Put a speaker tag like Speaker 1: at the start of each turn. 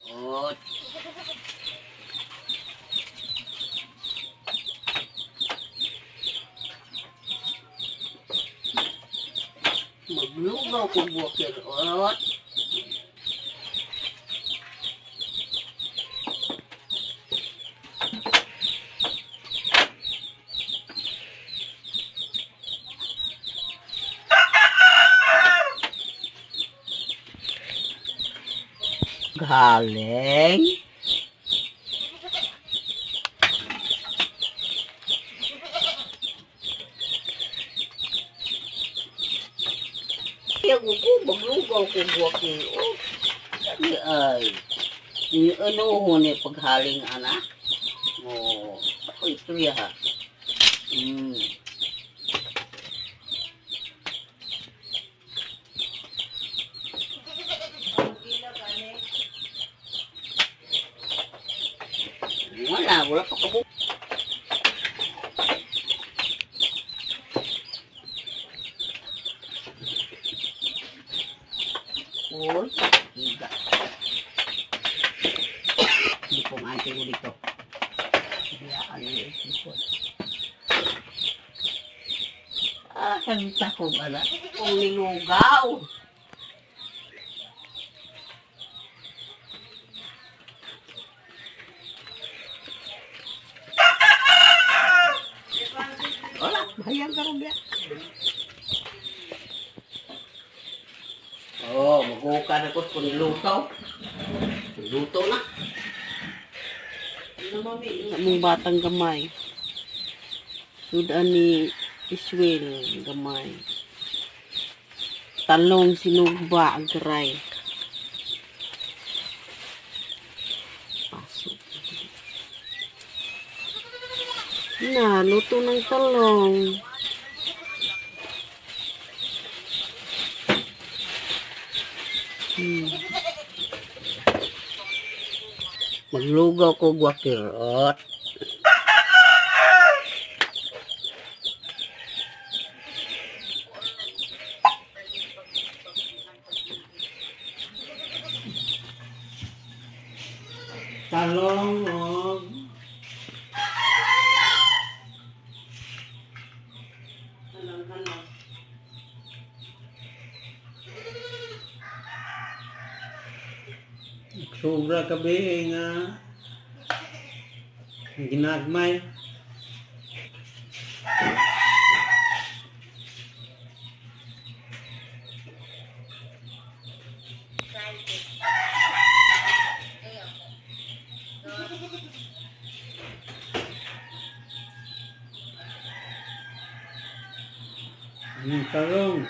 Speaker 1: Ot. Maglugaw kong walker. Ot. Galing. Kaya ko maglugaw kong walker. Oh. Di ay. Ni ano ho ni paghaling ana? Oh, ako istorya ha. Wala, wala pa kabo. Uy, higa. Hindi po maante ko dito. Biyaan niyo ito. Ah, salita ko bala. Kung nilugaw. Wala, hayang ka rin biya. Oh, maguka na ko kung niluto. Luto na.
Speaker 2: Among batang gamay. Sudan ni Iswel gamay. Talong sinugba agray. Pasok. Na, luto ng talong.
Speaker 1: Maglugaw ko gwakirot.
Speaker 3: Talong og sobra kabi nga ginagmay. Talong.